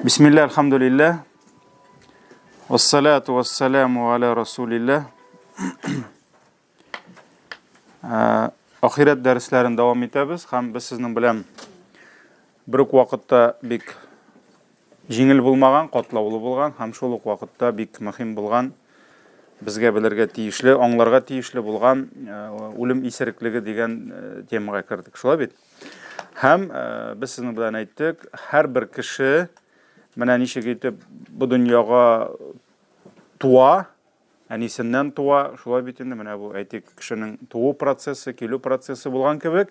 Бисмилла, альхамдулилля. Вассалату вассаламу аля расулилля. Ахирәт дәресләрен дәвам итәбез һәм без сезнең белән бер үк вакытта бик җиңел булмаган, катлаулы булган һәм шул ук вакытта бик мөһим булган, безгә белергә тиешле, аңларга тиешле булган үлем исереклеге дигән темага кердек. Шулай бит? Һәм без сезнең белән әйттек, һәрбер кеше менә ничек итеп бу дөньяга туа, әнисеннән туа, шулай бит инде, менә бу, әйтик, кешенең туу процессы, килү процессы булган кебек,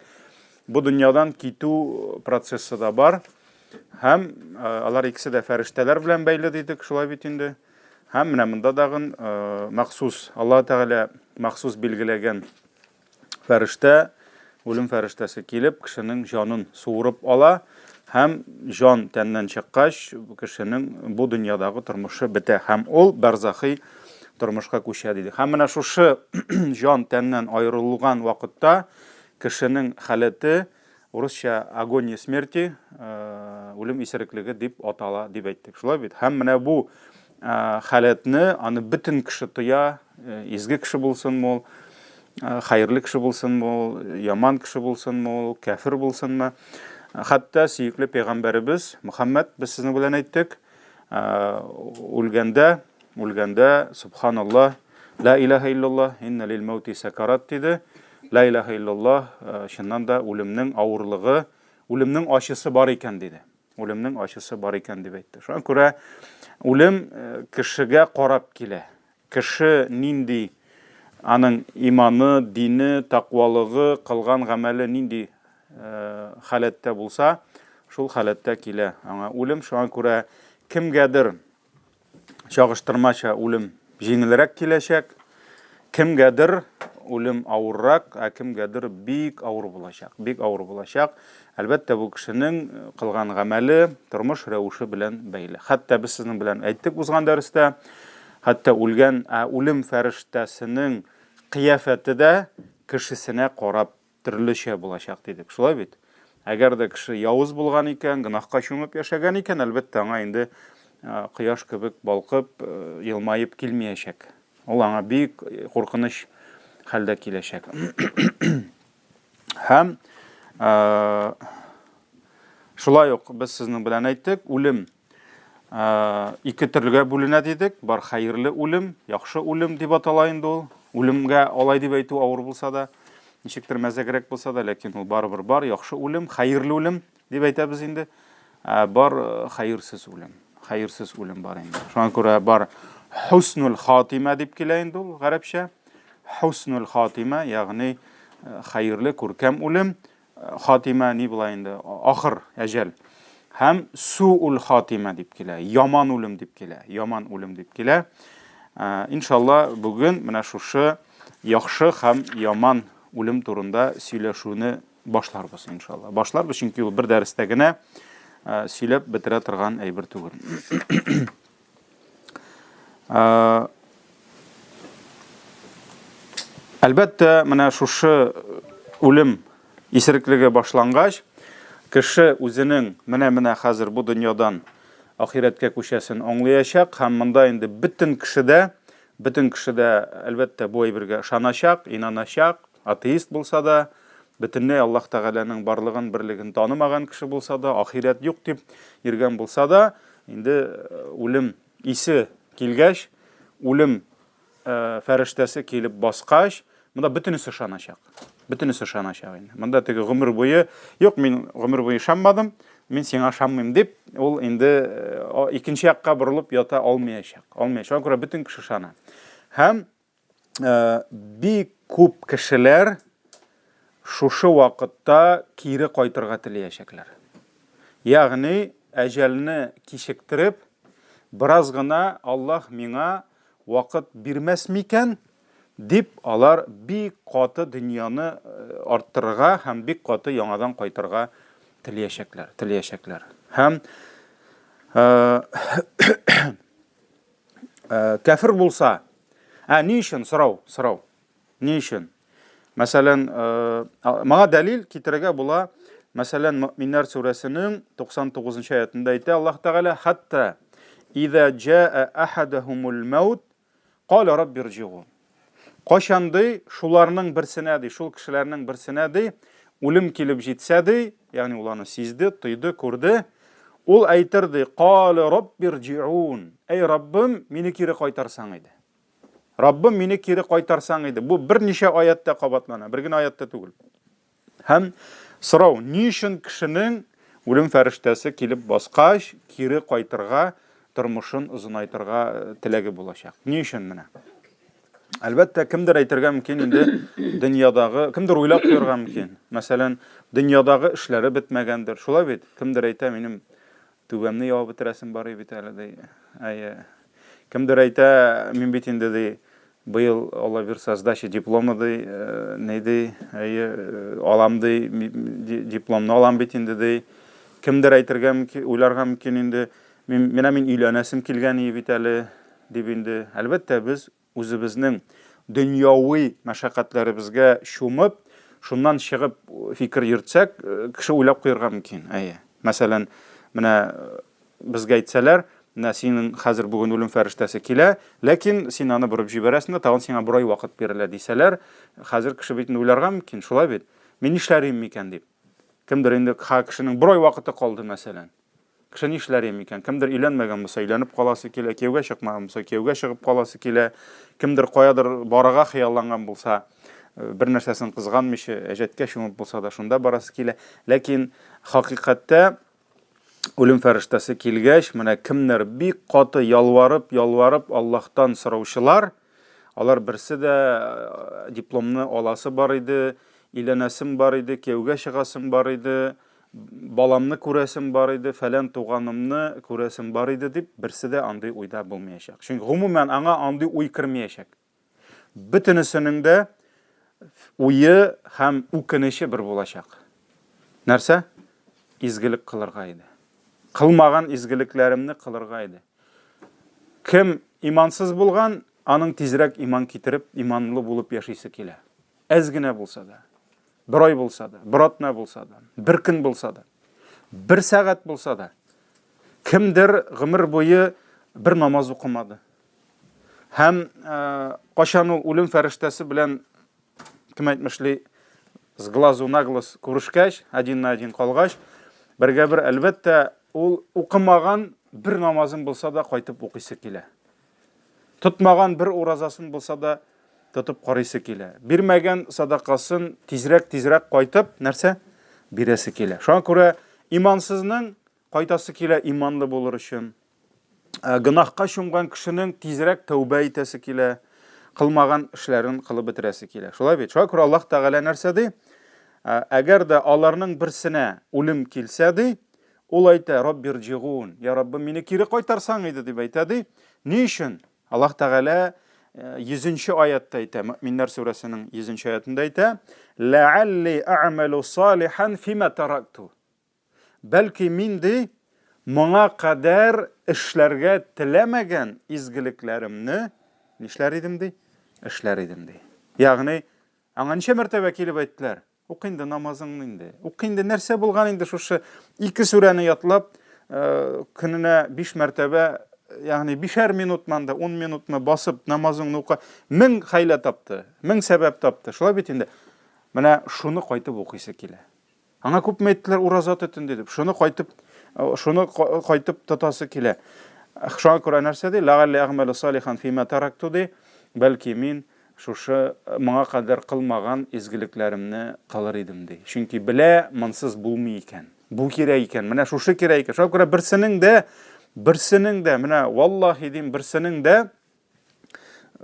бу дөньядан китү процессы да бар. Һәм э, алар икесе дә фәрештәләр белән бәйле дидек, шулай бит инде. Һәм менә монда дагын э, махсус Аллаһ Тәгалә махсус билгеләгән Фәрештә, үлем фәрештәсе килеп, кешенең җанын суырып ала һәм җан тәннән чыккач, кешенең бу дөньядагы тормышы бетә һәм ул бәрзахи тормышка күчә диде. Һәм менә шушы җан тәннән аерылган вакытта кешенең халәте урысча агония смерти, үлем исереклеге дип атала дип әйттек. Шулай бит? Һәм менә бу халәтне аны бөтен кеше тоя, изге кеше булсынмы ул, хәерле кеше булсынмы ул, яман кеше булсынмы ул, кәфер булсынмы. Хәтта сөекле пәйгамбәребез Мөхәммәд, без сезнең белән әйттек, үлгәндә, үлгәндә, субханаллаһ, ла илаһа иллаллаһ, инна лил мәүти сәкарат диде. Ла илаһа иллаллаһ, чыннан да үлемнең авырлыгы, үлемнең ачысы бар икән диде. Үлемнең ачысы бар икән дип әйтте. Шуңа күрә үлем кешегә карап килә. Кеше нинди, аның иманы, дине, тәкъвалыгы, кылган гамәле нинди халәттә булса, шул халәттә килә аңа үлем. Шуңа күрә кемгәдер чагыштырмача үлем җиңелрәк киләчәк, кемгәдер үлем авыррак, ә кемгәдер бик авыр булачак, бик авыр булачак. Әлбәттә, бу кешенең кылган гамәле, тормыш рәвеше белән бәйле. Хәтта без сезнең белән әйттек узган дәрестә, хәтта үлгән, ә үлем фәрештәсенең кыяфәте дә кешесенә карап төрлечә булачак дидек. Шулай бит? Әгәр дә кеше явыз булган икән, гөнаһка чумып яшәгән икән, әлбәттә, аңа инде кояш кебек балкып, елмаеп килмиячәк. Ул аңа бик куркыныч хәлдә киләчәк. Һәм шулай ук без сезнең белән әйттек, үлем ике төрлегә бүленә дидек. Бар хәерле үлем, яхшы үлем дип атала инде ул. Үлемгә алай дип әйтү авыр булса да, ничектер мәзәгрәк булса да, ләкин ул барыбер бар. Яхшы үлем, хәерле үлем дип әйтәбез инде. Бар хәерсез үлем. Хәерсез үлем бар инде. Шуңа күрә бар хуснул хатима дип килә инде ул гарәпчә. Хуснул хатима, ягъни хәерле, күркәм үлем. Хатима ни була инде? Ахыр, әҗәл. Һәм суул хатима дип килә, яман үлем дип килә, яман үлем дип килә. Иншалла, бүген менә шушы яхшы һәм яман үлем турында сөйләшүне башларбыз, иншалла. Башларбыз, чөнки ул бер дәрестә генә сөйләп бетерә торган әйбер түгел. Әлбәттә, менә шушы үлем исереклеге башлангач, кеше үзенең менә-менә хәзер бу дөньядан ахирәткә күчәсен аңлаячак һәм монда инде бөтен кеше дә, бөтен кеше дә, әлбәттә, бу әйбергә ышаначак, инаначак, атеист булса да, бөтенләй Аллаһ Тәгаләнең барлыгын, берлеген танымаган кеше булса да, ахирәт юк дип йөргән булса да, Инде үлем исе килгәч, үлем фәрештәсе килеп баскач, монда бөтенесе ышаначак. Бөтенесе ышаначак инде. Монда теге гомер буе, юк, мин гомер буе ышанмадым, мин сиңа ышанмыйм дип, ул инде икенче якка борылып ята алмаячак. Алмаячак. Шуңа күрә бөтен кеше ышана. Һәм бик күп кешеләр шушы вакытта кире кайтырга теләячәкләр. Ягъни әҗәлне кичектереп, бераз гына Аллаһ миңа вакыт бирмәс микән дип, алар бик каты дөньяны арттырырга һәм бик каты яңадан кайтырга теләячәкләр, теләячәкләр. Һәм кәфер булса, ә ни өчен сорау, сорау. Ни өчен? Мәсәлән, моңа дәлил китерергә була. Мәсәлән, Мөэминнәр сүрәсенең 99 нчы аятында әйтә Аллаһ Тәгалә, Хәтта иза җаа ахадахумул маут кала раббирҗигун. Кайчан ди, шуларның берсенә ди, шул кешеләрнең берсенә ди, үлем килеп җитсә ди, ягъни ул аны сизде, тойды, күрде, ул әйтер ди, кала раббирҗигун. Әй Раббым, мине кире кайтарсаң иде. Раббым, мине кире кайтарсаң иде. Бу берничә аятта кабатлана, бер генә аятта түгел. Һәм сорау, ни өчен кешенең үлем фәрештәсе килеп баскач, кире кайтырга, тормышын озынайтырга э, теләге булачак? Ни өчен менә? Әлбәттә, кемдер әйтергә мөмкин инде дөньядагы, кемдер уйлап куярга мөмкин. Мәсәлән, дөньядагы эшләре бетмәгәндер. Шулай бит? Кемдер әйтә, минем түбәмне ябып бетерәсем бар бит әле ди. Әйе. Кемдер әйтә, мин бит инде ди, быел Алла бирса сдача диплома ди, э, ни ди, әйе, э, алам ди, дипломны алам бит инде ди. Кемдер әйтергә мөмкин, уйларга мөмкин инде, мин менә мин өйләнәсем килгән ие бит әле дип инде. Әлбәттә, без үзебезнең дөньяви мәшәкатьләребезгә чумып, шуннан чыгып фикер йөртсәк, э, кеше уйлап куярга мөмкин. Әйе. Мәсәлән, менә э, безгә әйтсәләр, менә синең хәзер бүген үлем фәрештәсе килә, ләкин син аны борып җибәрәсең дә, тагын сиңа бер ай вакыт бирелә дисәләр, хәзер кеше бит инде уйларга мөмкин, шулай бит? Мин нишләр идем микән дип. Кемдер инде кешенең бер ай вакыты калды, мәсәлән. Кеше нишләр микән? Кемдер өйләнмәгән булса, өйләнеп каласы килә, кияүгә чыкмаган булса, кияүгә чыгып каласы килә. Кемдер каядыр барырга хыялланган булса, э, бер нәрсәсен кызганмыйча, әҗәткә чумып булса да, шунда барасы килә. Ләкин хакыйкатьтә үлем фәрештәсе килгәч, менә кемнәр бик каты ялварып, ялварып Аллаһтан сораучылар, алар берсе дә э, дипломны аласы бар иде, өйләнәсем бар иде, кияүгә чыгасым бар иде, баламны күрәсем бар иде, фәлән туганымны күрәсем бар иде дип, берсе дә андый уйда булмаячак. Чөнки гомумән аңа андый уй кермәячәк. Бөтенесенең дә уе һәм үкенече бер булачак. Нәрсә? Изгелек кылырга иде. Кылмаган изгелекләремне кылырга иде. Кем имансыз булган, аның тизрәк иман китереп, иманлы булып яшисе килә. Әз генә булса да. Бер ай булса да, бер атна булса да, бер көн булса да, бер сәгать булса да. Кемдер гомер буе бер намаз укымады. Һәм э, кайчан ул үлем фәрештәсе белән кем әйтмешли с глазу на глаз күрешкәч, один на один калгач, бергә бер әлбәттә ул укымаган бер намазын булса да кайтып укыйсы килә. Тотмаган бер уразасын булса да тотып карыйсы килә. Бирмәгән садакасын тизрәк-тизрәк кайтып, нәрсә? Бирәсе килә. Шуңа күрә имансызның кайтасы килә иманлы булыр өчен. Ә, гөнаһка чумган кешенең тизрәк тәүбә итәсе килә, кылмаган эшләрен кылып бетерәсе килә. Шулай бит? Шуңа күрә Аллаһ Тәгалә нәрсә ди? Ә, әгәр дә аларның берсенә үлем килсә ди, ул әйтә, Раббирҗигун, я Раббым, мине кире кайтарсаң иде, дип әйтә ди. Ни өчен? Аллаһ Тәгалә 100 э, аятта әйтә, Мөэминнәр сүрәсенең 100 аятында әйтә, Ләалли әгъмәлу салихан фима таракту. Бәлки мин ди, моңа кадәр эшләргә теләмәгән изгелекләремне нишләр идем ди? Эшләр идем ди. Ягъни, аңа ничә мәртәбә килеп әйттеләр? Укы инде намазыңны инде. Укы инде нәрсә булган инде шушы ике сүрәне ятлап, э, көненә биш мәртәбә, ягъни бишәр минутман да, ун минутмы басып намазыңны укы. Мең хәйлә тапты, мең сәбәп тапты. Шулай бит инде. Менә шуны кайтып укыйсы килә. Аңа күпме әйттеләр, ураза тот инде дип. Шуны кайтып, э, шуны кайтып тотасы килә. Шуңа күрә нәрсә ди? Ләгалли әгъмәлү салихан фима таракту ди. Бәлки мин Шушы моңа кадәр кылмаган изгелекләремне кылыр идем, ди. Чөнки белә, монсыз булмый икән. Бу кирәк икән, менә шушы кирәк икән. Шуңа күрә берсенең дә, берсенең дә, менә валлаһи дим, берсенең дә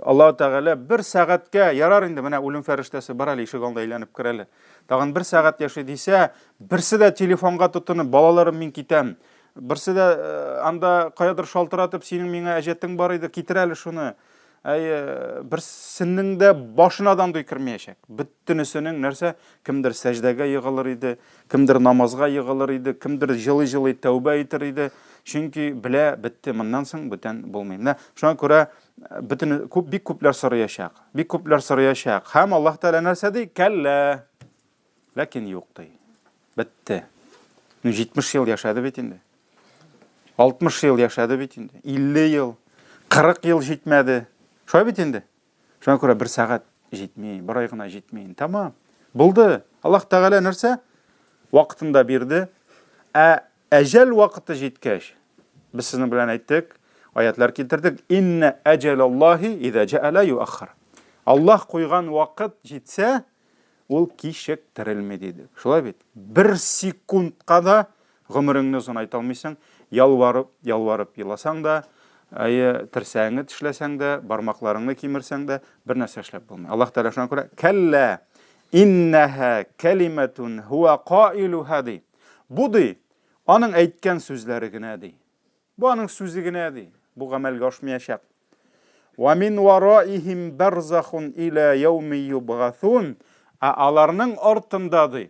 Аллаһ Тәгалә бер сәгатькә ярар инде, менә үлем фәрештәсе бар әле, ишек алдында әйләнеп кер әле. Тагын бер сәгать яши дисә, берсе дә телефонга тотынып, балаларым мин китәм. Берсе дә э, анда каядыр шалтыратып, синең миңа әҗәтең бар иде, китер әле шуны. Әйе, берсенең дә башына да андый кермәячәк. Бөтенесенең нәрсә, кемдер сәҗдәгә егылыр иде, кемдер намазга егылыр иде, кемдер җылый-җылый тәүбә итер иде. Чөнки белә, бетте, моннан соң бүтән булмый. Менә шуңа күрә бөтен күп бик күпләр сораячак. Бик күпләр сораячак. Һәм Аллаһ Тәгалә нәрсә ди? Кәллә. Ләкин юк ди. Бетте. Ну, 70 ел яшәде бит инде. 60 ел яшәде бит инде. 50 ел, 40 ел җитмәде. Шулай бит инде. Шуңа күрә бер сәгать җитми, бер ай гына җитми. Тамам. Булды. Аллаһ Тәгалә нәрсә? Вакытында бирде. Ә әҗәл вакыты җиткәч, без сезнең белән әйттек, аятлар китердек. Инна әҗәлаллаһи иза җаа ла юаххар. Аллаһ куйган вакыт җитсә, ул кичектерелми дидек. Шулай бит? Бер секундка да гомереңне озынайта алмыйсың. Ялварып, ялварып еласаң да, әйе, терсәгеңне тешләсәң дә, бармакларыңны кимерсәң дә, бер нәрсә эшләп булмый. Аллаһ Тәгалә шуңа күрә кәллә иннәһә кәлимәтун һуа каилуһа ди. Бу ди, аның әйткән сүзләре генә ди. Бу аның сүзе генә ди. Бу гамәлгә ашмаячак. Ва мин вараихим барзахун иля яуми юбгасун. Ә аларның артында ди.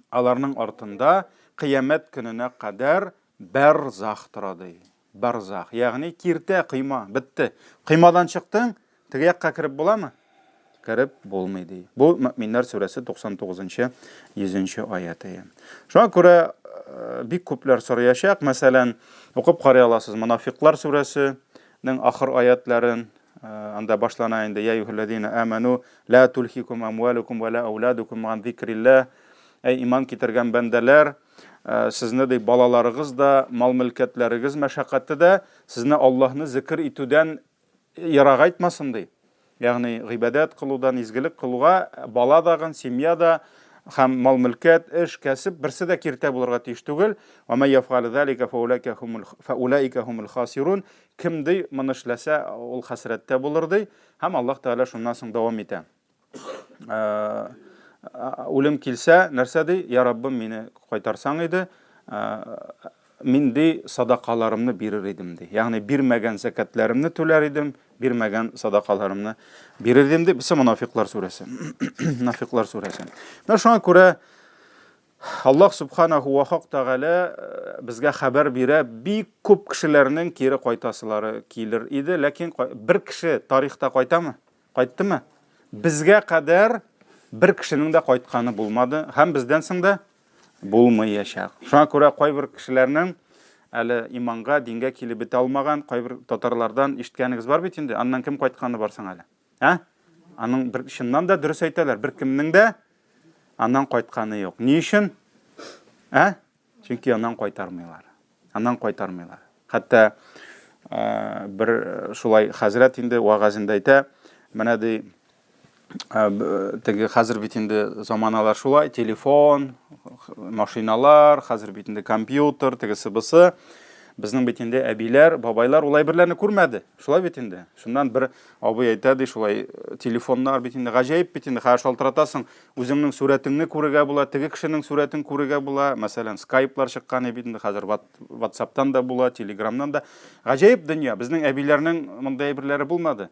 Аларның артында кыямәт көненә кадәр барзах тора ди. Барзах, ягъни киртә, койма, бетте. Коймадан чыктың, Теге якка кереп буламы? Кереп булмый ди. Бу Мөэминнәр сүрәсе 99-нчы 100-нче аяты. Шуңа күрә э, бик күпләр сораячак, мәсәлән, укып карый аласыз Монафиклар сүрәсенең ахыр аятларын, э, анда башлана инде я юхаллазина аману ла тулхикум амвалукум ва ла ауладукум ган зикрилла. Әй иман китергән бәндәләр, э, сезне ди балаларыгыз да, мал-мөлкәтләрегез мәшәкате дә сезне Аллаһны зикр итүдән ерагайтмасын ди. Ягъни гыйбадәт кылудан, изгелек кылуга бала дагын, семья да һәм мал-мөлкәт, эш, кәсеп берсе дә киртә булырга тиеш түгел. Ва ман яфгаль залика фаулайка хумул фаулайка хумул хасирун. Кем ди моны эшләсә, ул хәсрәттә булыр ди. Һәм Аллаһ Тәгалә шуннан соң дәвам итә. Үлем килсә, нәрсә ди? Я Раббым, мине кайтарсаң иде, мин ди садакаларымны бирер идем ди. Ягъни бирмәгән зәкәтләремне түләр идем, бирмәгән садакаларымны бирер идем ди. Бусы Монафиклар сүрәсе. Монафиклар сүрәсе. Менә шуңа күрә Аллаһ субханаху ва хак тәгалә безгә хәбәр бирә, бик күп кешеләрнең кире кайтасылары килер иде, ләкин бер кеше тарихта кайтамы? Кайттымы? Безгә кадәр бер кешенең дә кайтканы булмады һәм бездән соң да булмаячак. Шуңа күрә кайбер кешеләрнең әле иманга, дингә килеп бетә алмаган кайбер татарлардан ишеткәнегез бар бит инде. Аннан кем кайтканы бар соң әле? Ә? Аның бер чыннан да дөрес әйтәләр, беркемнең дә аннан кайтканы юк. Ни өчен? Ә? Чөнки аннан кайтармыйлар. Аннан кайтармыйлар. Хәтта э, бер э, шулай хәзрәт инде вәгазендә әйтә, менә ди э, теге хәзер бит инде заманалар шулай, телефон, машиналар, хәзер бит инде компьютер, тегесе бусы. Безнең бит инде әбиләр, бабайлар ул әйберләрне күрмәде. Шулай бит инде. Шуннан бер абый әйтә ди, шулай телефоннар бит инде гаҗәеп бит инде, хәзер шалтыратасың, Үзеңнең сурәтеңне күрергә була, теге кешенең сурәтен күрергә була. Мәсәлән, скайплар чыккан бит инде хәзер WhatsApp-тан да була, Telegram-нан да. Гаҗәеп дөнья. Безнең әбиләрнең мондый әйберләре булмады.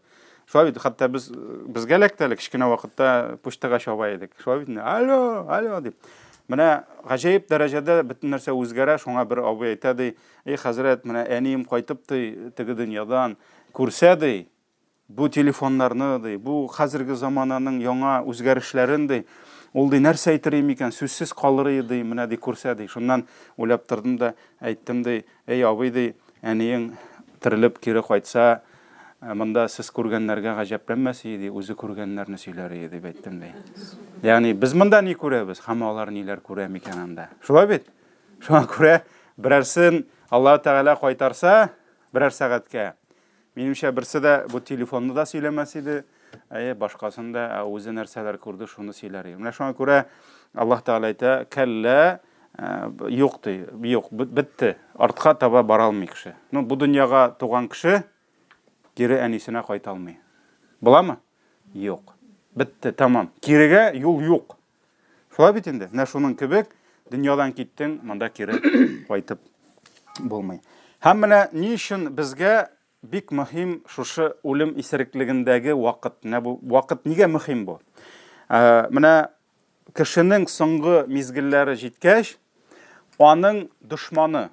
Шулай бит, хәтта без безгә эләкте әле кечкенә вакытта почтага чаба идек. Шулай бит инде. Алло, алло дип. Менә гаҗәеп дәрәҗәдә бөтен нәрсә үзгәрә. Шуңа бер абый әйтә ди, "Эй, хәзрәт, менә әнием кайтып ди, теге дөньядан күрсә ди, Бу телефоннарны, ди, бу хәзерге замананың яңа үзгәрешләрен, ди, ул, ди, нәрсә әйтер иде микән, сүзсез калыр иде, ди, менә, ди, күрсә, ди. Шуннан уйлап тордым да, әйттем, ди, әй, абый, ди, әниең терелеп кире кайтса, монда сез күргәннәргә гаҗәпләнмәс иде, ди, үзе күргәннәрне сөйләр иде, дип әйттем, ди. Ягъни без монда ни күрәбез, һәм алар ниләр күрә микән анда? Шулай бит? Шуңа күрә берәрсен Аллаһ Тәгалә кайтарса, берәр сәгатькә, Минемчә, берсе дә бу телефонны да сөйләмәс иде, әйе, башкасын да, ә үзе нәрсәләр күрде, шуны сөйләр иде. Менә шуңа күрә Аллаһ Тәгалә әйтә, кәллә, э, юк ди, юк, бетте. Артка таба бара алмый кеше. Ну, бу дөньяга туган кеше кире әнисенә кайта алмый. Буламы? Юк. Бетте, тамам. Кирегә юл юк. Шулай бит инде. Менә шуның кебек дөньядан киттең, монда кире кайтып булмый. Һәм менә ни өчен безгә бик мөһим шушы үлем исереклегендәге вакыт. Менә бу вакыт нигә мөһим бу? Ә, менә кешенең соңгы мизгелләре җиткәч, аның дошманы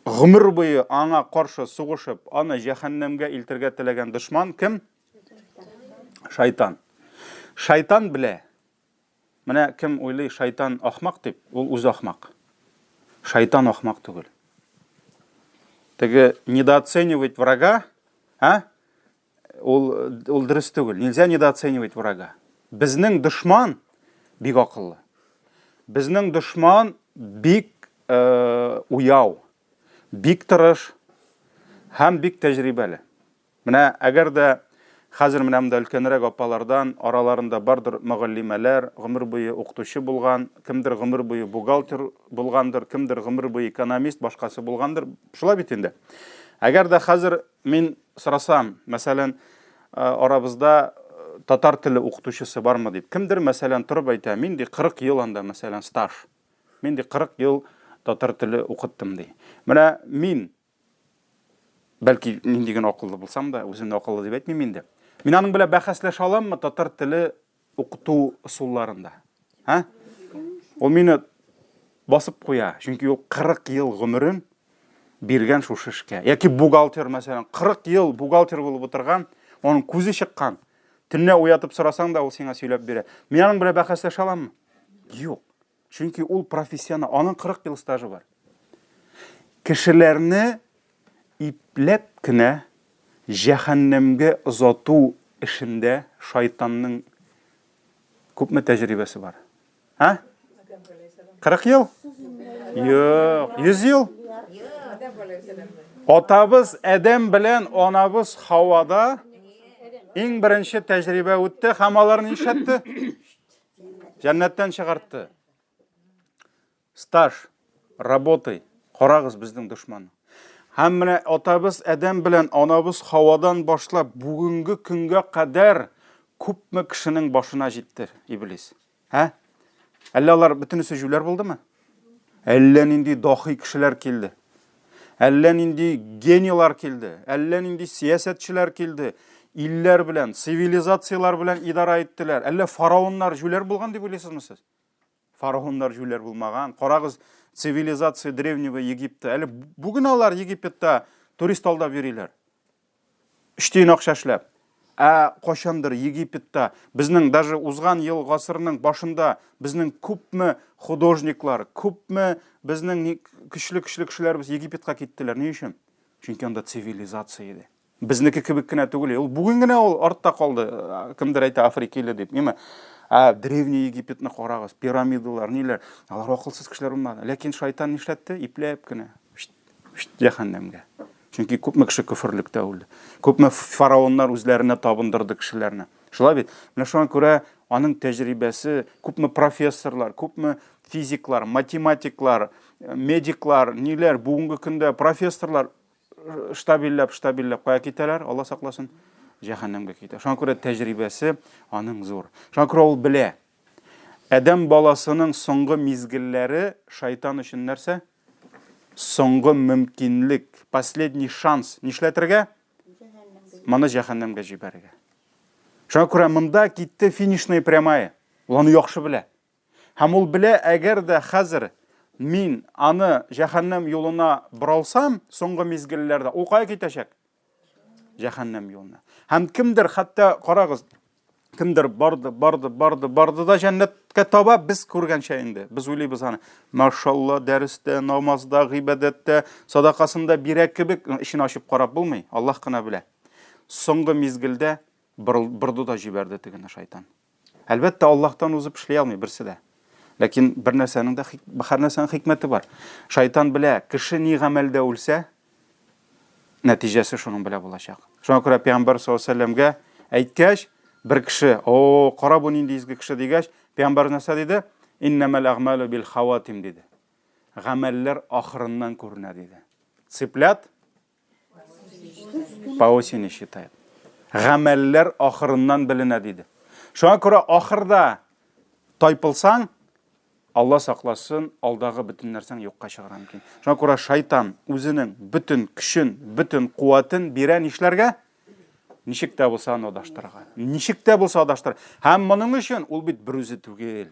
гомер буе аңа каршы сугышып, аны җәһәннәмгә илтергә теләгән дошман кем? Шайтан. Шайтан белә. Менә кем уйлый шайтан ахмак дип, ул үзе ахмак. Шайтан ахмак түгел. Теге недооценивать врага, а? Ул, ул дөрес түгел. Нельзя недооценивать врага. Безнең дошман бик акыллы. Безнең дошман бик э, уяу, бик тырыш һәм бик тәҗрибәле. Менә әгәр дә хәзер менә монда өлкәнрәк апалардан, араларында бардыр мөгаллимәләр, гомер буе укытучы булган, кемдер гомер буе бухгалтер булгандыр, кемдер гомер буе экономист, башкасы булгандыр. Шулай бит инде. Әгәр дә хәзер мин сорасам, мәсәлән, арабызда татар теле укытучысы бармы дип, кемдер, мәсәлән, торып әйтә, мин ди 40 ел анда, мәсәлән, стаж. Мин ди 40 ел татар теле укыттым ди. Менә мин Бәлки, нинди генә акыллы булсам да, үземне акыллы дип әйтмим инде. Мин аның белән бәхәсләшә аламмы татар теле укыту ысулларында? Һа? Ул мине басып куя, чөнки ул 40 ел гомерен биргән шушы эшкә. Яки бухгалтер, мәсәлән, 40 ел бухгалтер булып утырган, аның күзе чыккан. Төнлә уятып сорасаң да, ул сиңа сөйләп бирә. Мин аның белән бәхәсләшә аламмы? Юк. Чөнки ул профессионал, аның 40 ел стажы бар. Кешеләрне ипләп кенә җәһәннәмгә озату эшендә шайтанның күпме тәҗрибәсе бар? А? 40 ел? Юк, 100 ел? Атабыз Адәм белән анабыз Хавада иң беренче тәҗрибә үтте һәм алар нишләтте? Җәннәттән чыгартты. Стаж, работай. Карагыз безнең дошман. Һәм менә атабыз Адәм белән анабыз Хавадан башлап бүгенге көнгә кадәр күпме кешенең башына җитте иблис. Ә? Әллә алар бөтенесе җүләр булдымы? Әллә нинди дахи кешеләр килде. Әллә нинди генийлар килде, әллә нинди сәясәтчеләр килде. Илләр белән, цивилизацияләр белән идара иттеләр. Әллә фараоннар җүләр булган дип уйлыйсызмы сез? Фараоннар җүләр булмаган. Карагыз, цивилизация древнего Египта. Әле бүген алар Египетта турист алдап йөриләр. Өч тиен акча эшләп. Ә кайчандыр Египетта безнең даже узган ел гасырның башында безнең күпме художниклар, күпме безнең көчле-көчле кешеләребез Египетка киттеләр. Ни өчен? Чөнки анда цивилизация иде. Безнеке кебек кенә түгел. Ул бүген генә ул артта калды. Кемдер әйтә Африка иле дип, ниме? Ә древний Египетны карагыз, пирамидалар, ниләр. Алар акылсыз кешеләр булмады. Ләкин шайтан нишләтте? Ипләп кенә. Җәһәннәмгә. Чөнки күпме кеше көферлектә үлде. Күпме фараоннар үзләренә табындырды кешеләрне. Шулай бит? Менә шуңа күрә аның тәҗрибәсе, күпме профессорлар, күпме физиклар, математиклар, медиклар, ниләр бүгенге көндә профессорлар э, штабилләп, штабилләп кая китәләр? Алла сакласын, җәһәннәмгә китә. Шуңа күрә тәҗрибәсе аның зур. Шуңа күрә ул белә. Адәм баласының соңгы мизгелләре шайтан өчен нәрсә? Соңгы мөмкинлек, последний шанс нишләтергә? Моны җәһәннәмгә җибәрергә. Шуңа күрә монда китте финишная прямая. Ул аны яхшы белә. Һәм ул белә, әгәр дә хәзер мин аны җәһәннәм юлына боралсам, соңгы мизгелләрдә, ул кая китәчәк? Җәһәннәм юлына. Һәм кемдер, хәтта карагыз, кемдер барды, барды, барды, барды да җәннәткә таба, без күргәнчә инде. Без уйлыйбыз аны. Машалла, дәрестә, намазда, гыйбадәттә, садакасында бирә кебек, эчен ачып карап булмый. Аллаһ кына белә. Соңгы мизгелдә борды да җибәрде тегене шайтан. Әлбәттә, Аллаһтан узып эшли алмый берсе дә. Ләкин бер нәрсәнең дә һәр нәрсәнең хикмәте бар. Шайтан белә, кеше ни гамәлдә үлсә, нәтиҗәсе шуның белән булачак. Шуңа күрә пәйгамбәр саллаллаһу алейһи вәсәлләмгә әйткәч, бер кеше, "О, кара бу нинди изге кеше" дигәч, пәйгамбәр нәрсә диде? Иннамал әгъмалу бил хаватим диде. Гамәлләр ахырыннан күренә диде. Цыплят По осени считает. Гамәлләр ахырыннан беленә диде. Шуңа күрә ахырда тайпылсаң, Алла сакласын, алдагы бөтен нәрсәң юкка чыгарга мөмкин. Шуңа күрә шайтан үзенең бөтен көчен, бөтен куәтен бирә нишләргә? Ничек тә булса аны адаштырырга. Ничек тә булса адаштыр. Һәм моның өчен ул бит берүзе түгел.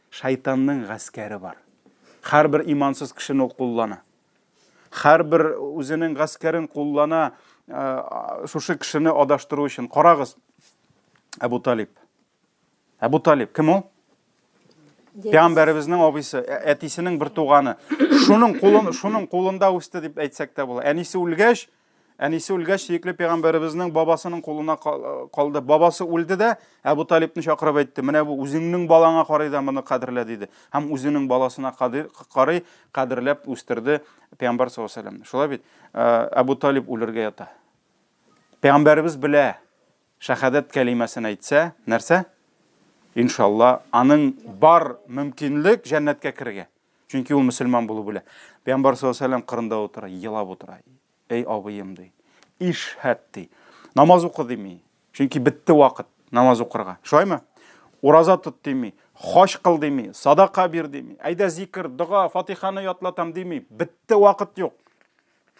Шайтанның гаскәре бар. Һәрбер имансыз кешене ул куллана. Һәрбер үзенең гаскәрен куллана шушы кешене адаштыру өчен. Карагыз, Әбу Талиб. Әбу Талиб кем ул? Пәйгамбәребезнең абыйсы, әтисенең бер туганы. Шуның кулын, шуның кулында үсте дип әйтсәк тә була. Әнисе үлгәч, әнисе үлгәч, сөекле пәйгамбәребезнең бабасының кулына калды. Бабасы үлде дә, Әбу Талибны чакырып әйтте, менә бу үзеңнең балаңа карый да моны кадерлә диде. Һәм үзенең баласына карый кадерләп үстерде пәйгамбәр саллаллаһу алейһи вәсәлләм. Шулай бит? Әбу Талиб үлергә ята. Пәйгамбәребез белә, Шәһадәт кәлимәсен әйтсә, нәрсә? Иншалла, аның бар мөмкинлек җәннәткә керергә. Чөнки ул мөселман булып үлә. Пәйгамбәр саллаллаһу алейһи вәсәлләм кырында утыра, елап утыра. Эй абыем ди. Ишһәд ди. Намаз укы дими. Чөнки бетте вакыт намаз укырга. Шулаймы? Ураза тот дими, хаҗ кыл дими, садака бир дими. Әйдә зикр, дога, фатиханы ятлатам дими. Бетте вакыт юк.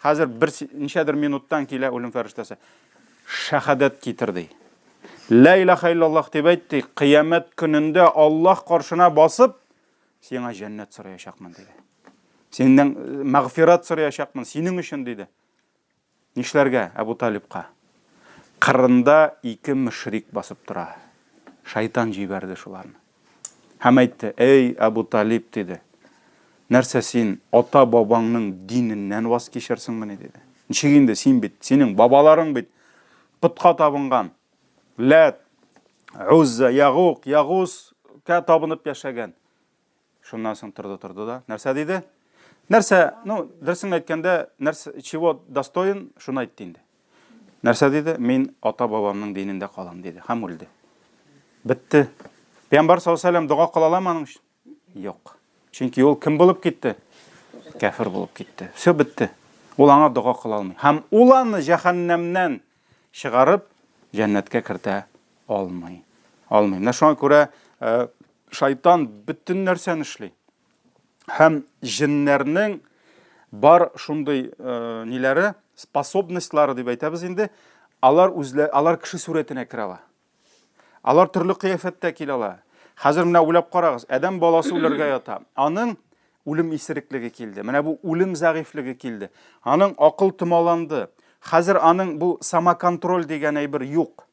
Хәзер бер ничәдер минуттан килә үлем фәрештәсе. Шәһадәт китер ди. Ла илаха иллаллах дип әйт ди. Кыямәт көнендә Аллаһ каршына басып, сиңа җәннәт сораячакмын диде. Синнән э, мәгъфират сораячакмын синең өчен диде. Нишләргә Әбу Талибка? Кырында ике мөшрик басып тора. Шайтан җибәрде шуларны. Һәм әйтте, Әй, Әбу Талиб, диде, нәрсә син ата-бабаңның диненнән ваз кичерсеңмени, диде. Ничек инде син бит, синең бабаларың бит путка табынган, Ләт, Узза, Ягук, Ягузка табынып яшәгән. Шуннан соң торды-торды да, нәрсә диде? Нәрсә, ну, дөресен әйткәндә, нәрсә, чего достоин, шуны әйтте инде. Нәрсә диде? Мин ата-бабамның динендә калам, диде һәм үлде. Бетте. Пәйгамбәр саллаллаһу алейһи вәсәлләм дога кыла аламы аның өчен? Юк. Чөнки ул кем булып китте? Кәфер булып китте. Все бетте. Ул аңа дога кыла алмый. Һәм ул аны җәһәннәмнән чыгарып җәннәткә кертә алмый. Алмый. Менә шуңа күрә э, шайтан бөтен нәрсәне эшли. Һәм җеннәрнең бар шундый э, ниләре, способностьлары дип әйтәбез инде, алар үзләре, алар кеше сурәтенә керә ала. Алар төрле кыяфәттә килә ала. Хәзер менә уйлап карагыз, адәм баласы үләргә ята. Аның үлем исереклеге килде. Менә бу үлем зәгыйфьлеге килде. Аның акыл томаланды. Хәзер аның бу самоконтроль дигән әйбер юк.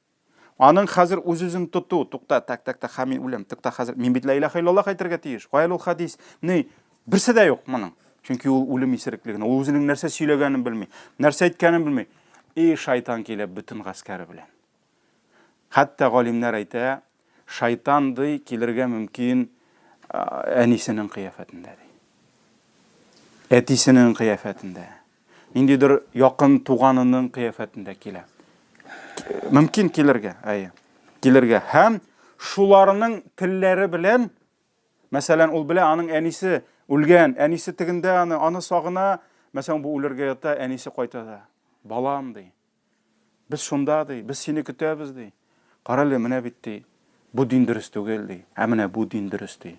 Аның хәзер үз-үзен тоту, тукта, так, так, так, ха, мин үләм, тукта, хәзер, мин бит ла илаха иллаллах әйтергә тиеш. Кая ул хадис? Ни? Берсе дә юк моның. Чөнки ул үлем исереклегенә, ул үзенең нәрсә сөйләгәнен белми, нәрсә әйткәнен белми. И шайтан килә бөтен гаскәре белән. Хәтта галимнәр әйтә, шайтан ди килергә мөмкин әнисенең кыяфәтендә ди. Әтисенең кыяфәтендә. Ниндидер якын туганының кыяфәтендә килә. Мөмкин килергә, әйе. Килергә. Һәм шуларның телләре белән, мәсәлән, ул белә, аның әнисе үлгән, әнисе тегендә аны, аны сагына, мәсәлән, бу үлергә ята, әнисе кайта да. Балам, ди. Без шунда, ди, без сине көтәбез, ди. Карале, менә бит, ди, бу дин дөрес түгел, ди. Ә менә бу дин дөрес, ди.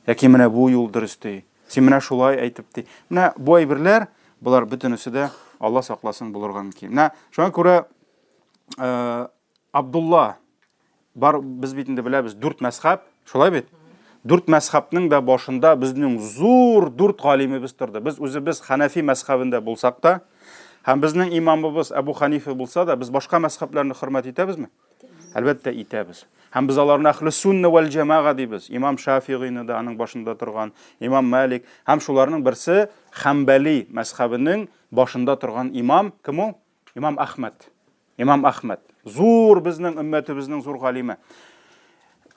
Яки менә бу юл дөрес, ди. Син менә шулай әйтеп, ди. Менә бу әйберләр, болар бөтенесе дә Алла сакласын булырга мөмкин. Менә шуңа күрә э, Абдулла Бар, без бит инде беләбез, дүрт мәзхәб, шулай бит? Дүрт мәзхәбнең дә башында безнең зур дүрт галимебез торды. Без үзебез Ханафи мәзхәбендә булсак та, һәм безнең имамыбыз Әбу Ханифа булса да, без башка мәзхәбләрне хөрмәт итәбезме? Әлбәттә, итәбез. Һәм без аларны әхле сунна вәл җәмәга дибез. Имам Шафигыйны да аның башында торган, имам Малик һәм шуларның берсе Хәмбәли мәзхәбенең башында торган имам кем ул? Имам Әхмәд. Имам Әхмәд. Зур безнең өммәтебезнең зур галиме.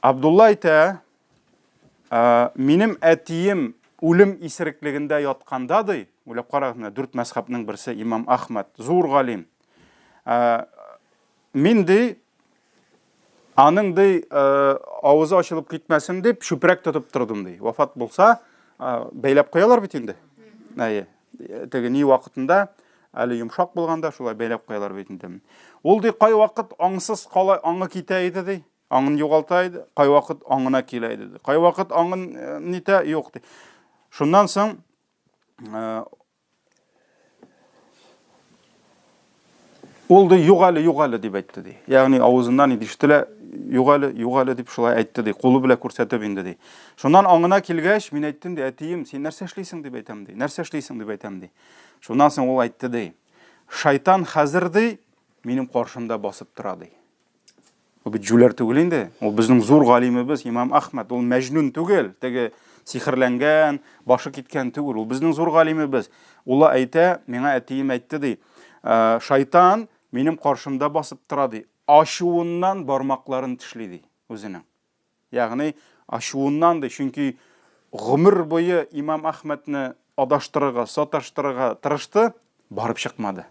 Абдулла әйтә, минем әтием үлем исереклегендә ятканда ди, уйлап карагыз, менә дүрт мәзхәбнең берсе Имам Әхмәд, зур галим. Мин ди, аның ди, авызы ачылып китмәсен дип, чүпрәк тотып тордым ди. Вафат булса, бәйләп куялар бит инде. Әйе. Теге ни вакытында, әле йомшак булганда шулай бәйләп куялар бит инде. Ул ди кайвакыт аңсыз кала, аңы китә иде ди. Аңын югалта иде, кайвакыт аңына килә иде ди. Кайвакыт аңын нитә, юк ди. Шуннан соң Ул ди, юк әле, юк әле дип әйтте ди. Ягъни авызыннан инде ишетелә, юк әле, юк әле дип шулай әйтте ди. Кулы белән күрсәтеп инде ди. Шуннан аңына килгәч, мин әйттем ди, әтием, син нәрсә эшлисең дип әйтәм ди. Нәрсә эшлисең дип әйтәм ди. Шуннан соң ул әйтте ди. Шайтан хәзер ди, минем каршымда басып тора ди. Ул бит җүләр түгел инде. Ул безнең зур галимебез Имам Ахмад. Ул мәҗнүн түгел, теге сихерләнгән, башы киткән түгел. Ул безнең зур галимебез. Ул әйтә, миңа әтием әйтте ди. «Э, шайтан минем каршымда басып тора ди. Ачуыннан бармакларын тешли ди үзенең. Ягъни ачуыннан ди, чөнки гомер буе имам Әхмәдне адаштырырга, саташтырырга тырышты, барып чыкмады.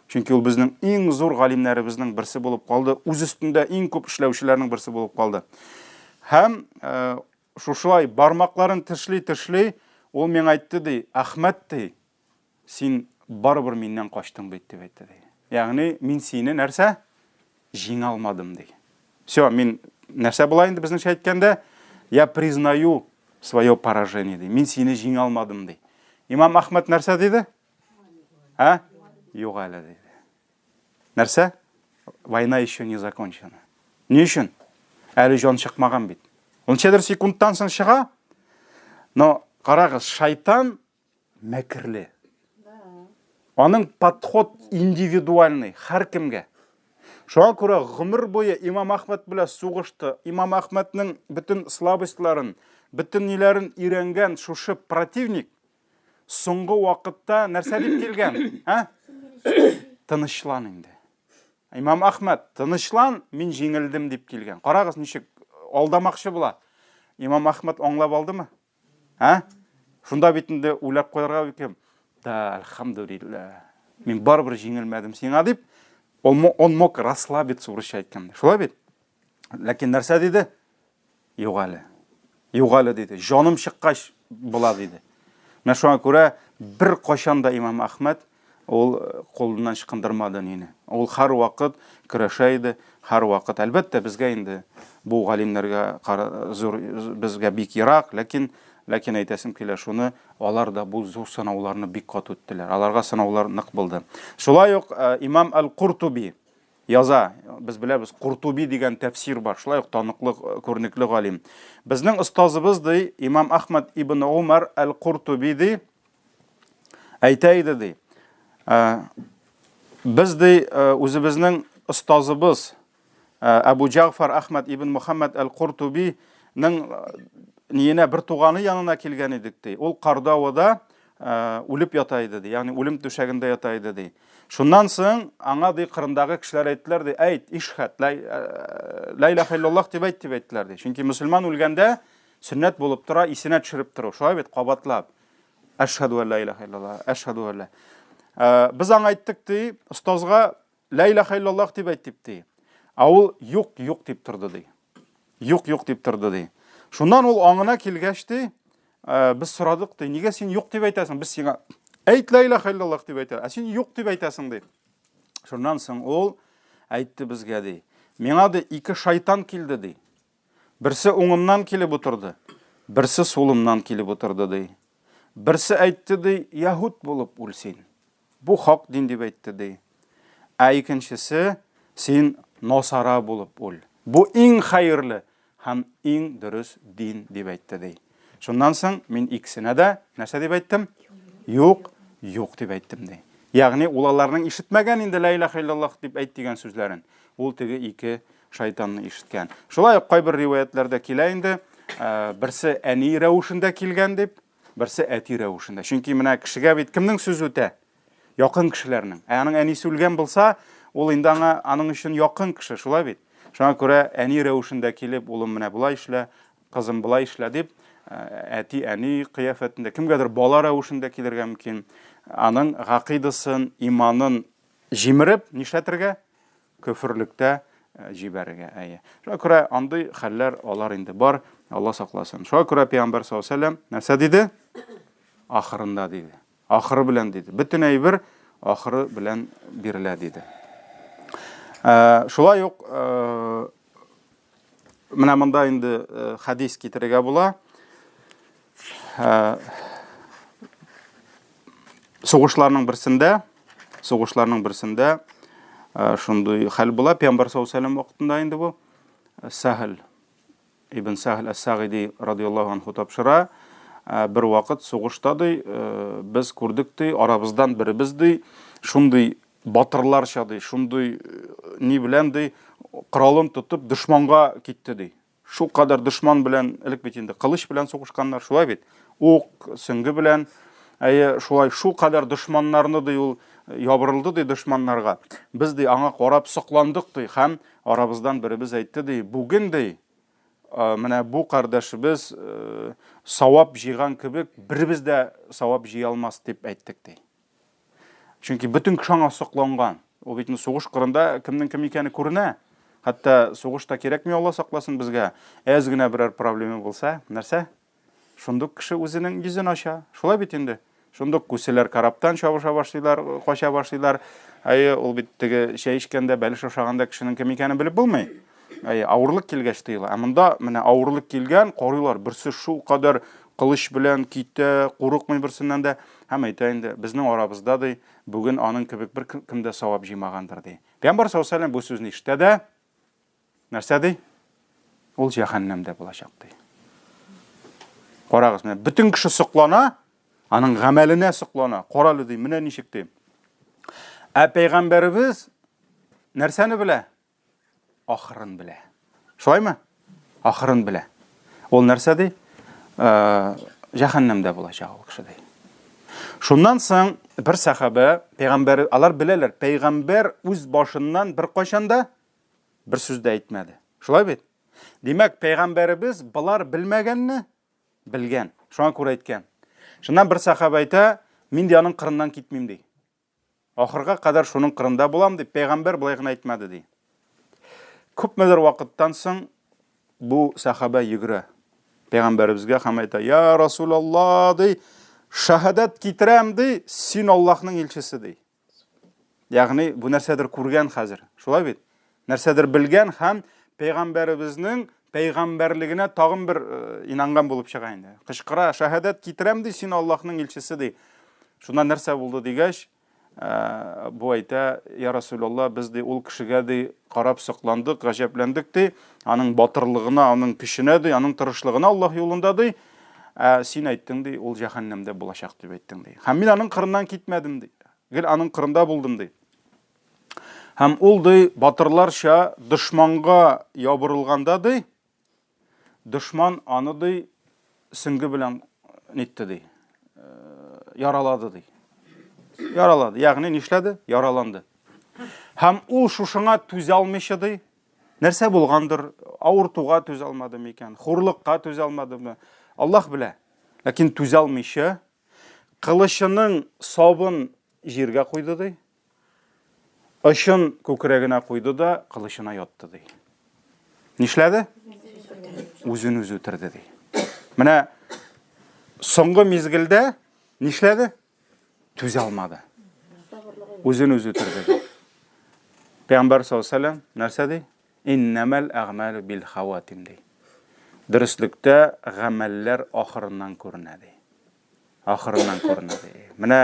Чөнки ул безнең иң зур галимнәребезнең берсе булып калды, үз өстендә иң күп эшләүчеләрнең берсе булып калды. Һәм э, шушылай бармакларын тешли-тешли, ул миңа әйтте ди, Әхмәд ди, Син барыбер миннән качтың бит, дип әйтте, ди. Ягъни, мин сине нәрсә? Җиңә алмадым, ди. Все, мин нәрсә була инде безнеңчә әйткәндә? Я признаю свое поражение, ди. Мин сине җиңә алмадым, ди. Имам Ахмад нәрсә диде? А? Юк әле, диде. Нәрсә? Война еще не закончена. Ни өчен? Әле җан чыкмаган бит. Ул ничәдер секундтан соң чыга. Но карагыз, шайтан мәкерле. Аның подход индивидуальный, һәркемгә. Шуңа күрә гомер буе Имам Ахмәд белән сугышты. Имам Ахмәднең бөтен слабостьларын, бөтен ниләрен өйрәнгән шушы противник соңгы вакытта нәрсә дип килгән? А? Тынычлан инде. Имам Ахмәд, тынычлан, мин җиңелдем дип килгән. Карагыз, ничек алдамакчы була. Имам Ахмәд аңлап алдымы? Ә? Шунда бит инде уйлап куярга мөмкин. Да, альхамдулилла. Мин барыбер җиңелмәдем сиңа дип, он, он мог расслабиться, урысча әйткәндә. Шулай бит? Ләкин нәрсә диде? Юк әле. Юк әле диде. Җаным чыккач була диде. Менә шуңа күрә бер кайчан да имам Әхмәд Ул кулыннан ычкындырмады нине. Ул һәрвакыт көрәшә иде, һәрвакыт. Әлбәттә, безгә инде бу галимнәргә зур безгә бик ерак, ләкин ләкин әйтәсем килә шуны, алар да бу зур сынауларны бик каты үттеләр. Аларга сынаулар нык булды. Шулай ук имам Әл-Куртуби яза. Без беләбез, Куртуби дигән тәфсир бар. Шулай ук таныклы, күренекле галим. Безнең остазыбыз ди, имам Ахмад ибн Умар Әл-Куртуби ди, Әйтә иде ди. Ә, без ди үзебезнең остазыбыз Әбу Җагфар Әхмәд ибн Мөхәммәд әл-Куртубиның ниенә бер туганы янына килгән идек ди. Ул Кардавада үлеп ята иде ди, ягъни үлем түшәгендә ята иде ди. Шуннан соң аңа ди кырындагы кешеләр әйттеләр ди, әйт, ишхәд, ла илаһа иллаллаһ дип әйт дип әйттеләр ди. Чөнки мөселман үлгәндә сөннәт булып тора, исенә төшереп тору. Шулай бит, кабатлап. Әшһәду әллә илаһа иллаллаһ, әшһәду әллә. Э, без аңа әйттек ди, остазга ла илаһа иллаллаһ дип әйт дип ди. Ә ул юк, юк дип торды ди. Юк, юк дип торды ди. Шуннан ул аңына килгәч ди, э, без сорадык ди, нигә син юк дип әйтәсең? Без сиңа әйт ла илаһа иллаллаһ дип әйтә. Ә син юк дип әйтәсең ди. Шуннан соң ул әйтте безгә ди. Миңа ди ике шайтан килде ди. Берсе уңымнан килеп утырды, берсе сулымнан килеп утырды, ди. Берсе әйтте, ди, яһүд булып үл син. Бу хак дин дип әйтте, ди. Ә икенчесе, син насара булып үл. Бу иң хәерле һәм иң дөрес дин дип әйтте, ди. Шуннан соң мин икесенә дә нәрсә дип әйттем? Юк, юк дип әйттем, ди. Ягъни ул аларның ишетмәгән инде ла илаһа иллаллаһ дип әйт дигән сүзләрен. Ул теге ике шайтанны ишеткән. Шулай ук кайбер риваятләрдә килә инде, э, берсе әни рәвешендә килгән дип, берсе әти рәвешендә. Чөнки менә кешегә бит кемнең сүзе үтә? Якын кешеләрнең. Ә аның әнисе үлгән булса, ул инде аңа аның өчен якын кеше, шулай бит? Шуңа күрә әни рәвешендә килеп, улым менә болай эшлә, кызым болай эшлә дип, э, әти, әни кыяфәтендә, кемгәдер бала рәвешендә килергә мөмкин. Аның гакыйдасын, иманын җимереп, нишләтергә? Көферлектә җибәрергә. Әйе. Шуңа күрә андый хәлләр алар инде бар. Алла сакласын. Шуңа күрә пәйгамбәр саллаллаһу алейһи вәсәлләм нәрсә диде? Ахырында диде. Ахыры белән диде. Бөтен әйбер ахыры белән бирелә диде. Шулай ук менә монда инде хәдис китерергә була. Сугышларның берсендә, сугышларның берсендә шундый хәл була. Пәйгамбәр саллаллаһу алейһи вәсәлләм вакытында инде бу Сәһл ибн Сәһл әс-Сагиди радияллаһу анху тапшыра. Бер вакыт сугышта ди, без күрдек ди, арабыздан беребез ди, шундый батырларча ди, шундый ни белән ди, коралын тотып дошманга китте ди. Шул кадәр дошман белән, элек бит инде кылыч белән сугышканнар, шулай бит? Ук, сөңге белән. Әйе, шулай шул кадәр дошманнарны ди ул ябырылды ди дошманнарга. Без ди аңа карап сокландык ди һәм арабыздан беребез әйтте ди, бүген ди менә бу кардәшебез савап җыйган кебек беребез дә савап җыя алмас дип әйттек ди. Чөнки бөтен кеше аңа сокланган. Ул бит инде сугыш кырында кемнең кем икәне күренә. Хәтта сугыш та кирәкми, Алла сакласын безгә. Әз генә берәр проблема булса, нәрсә? Шундук кеше үзенең йөзен ача. Шулай бит инде. Шундук күселәр корабтан чабыша башлыйлар, кача башлыйлар. Әйе, ул бит теге чәй эчкәндә, бәлеш ашаганда кешенең кем икәнен белеп булмый. Әйе, авырлык килгәч тыела. Ә монда менә авырлык килгән, карыйлар, берсе шул кадәр кылыч белән китә, курыкмый берсеннән дә. Һәм әйтә инде, безнең арабызда, ди, бүген аның кебек бер кем дә савап җыймагандыр, ди. Пәйгамбәр саллаллаһу алейһи бу сүзне ишетә дә, нәрсә ди? Ул җәһәннәмдә булачак, ди. Карагыз, менә бөтен кеше соклана, аның гамәленә соклана. Карале, ди, менә ничек ди. Ә пәйгамбәребез нәрсәне белә? Ахырын белә. Шулаймы? Ахырын белә. Ул нәрсә ди? Э, җәһәннәмдә булачак ул кеше ди. Шуннан соң бер сәхабә, пәйгамбәр, алар беләләр, пәйгамбәр үз башыннан бер кайчан да бер сүз дә әйтмәде. Шулай бит? Димәк, пәйгамбәребез болар белмәгәнне белгән. Шуңа күрә әйткән. Шуннан бер сәхабә әйтә, мин ди аның кырыннан китмим ди. Ахырга кадәр шуның кырында булам дип, пәйгамбәр болай гына әйтмәде ди. Күпмедер вакыттан соң бу сәхабә йөгерә пәйгамбәребезгә һәм әйтә: "Я Расулалла, ди, шаһадәт китерәм, ди, син Аллаһның илчесе, ди. Ягъни бу нәрсәдер күргән хәзер. Шулай бит? Нәрсәдер белгән һәм пәйгамбәребезнең пәйгамбәрлегенә тагын бер э, инанган булып чыга инде. Кычкыра, шаһадәт китерәм ди, син Аллаһның илчесе ди. Шуннан нәрсә булды дигәч, э, бу әйтә, я Расулалла, без ди ул кешегә ди карап сокландык, гаҗәпләндек ди, аның батырлыгына, аның көченә ди, аның тырышлыгына Аллаһ юлында ди. Ә син әйттең ди, ул җәһәннәмдә булачак дип әйттең ди. Һәм мин аның кырыннан китмәдем ди. Гел аның кырында булдым ди. Һәм ул ди батырларча дошманга ябырылганда ди, дошман аны ди сөңге белән нитте ди. Э, яралады ди. Яралады. Ягъни нишләде? Яраланды. Һәм ул шушыңа түзә алмыйча ди, нәрсә булгандыр, авыртуга түзә алмады микән, хурлыкка түзә алмадымы? Аллаһ белә. Ләкин түзә алмыйча, кылычының сабын җиргә куйды ди. Очын күкрәгенә куйды да кылычына ятты ди. Нишләде? Үзен үзе үтерде ди. Менә соңгы мизгелдә нишләде? Түзә алмады. Үзен үзе үтерде ди. Пәйгамбәр саллаллаху алейһи вәсәлләм нәрсә ди? Иннәмәл әгъмәлү бил хаватим ди. Дөреслектә гамәлләр ахырыннан күренә ди. Ахырыннан күренә ди. Менә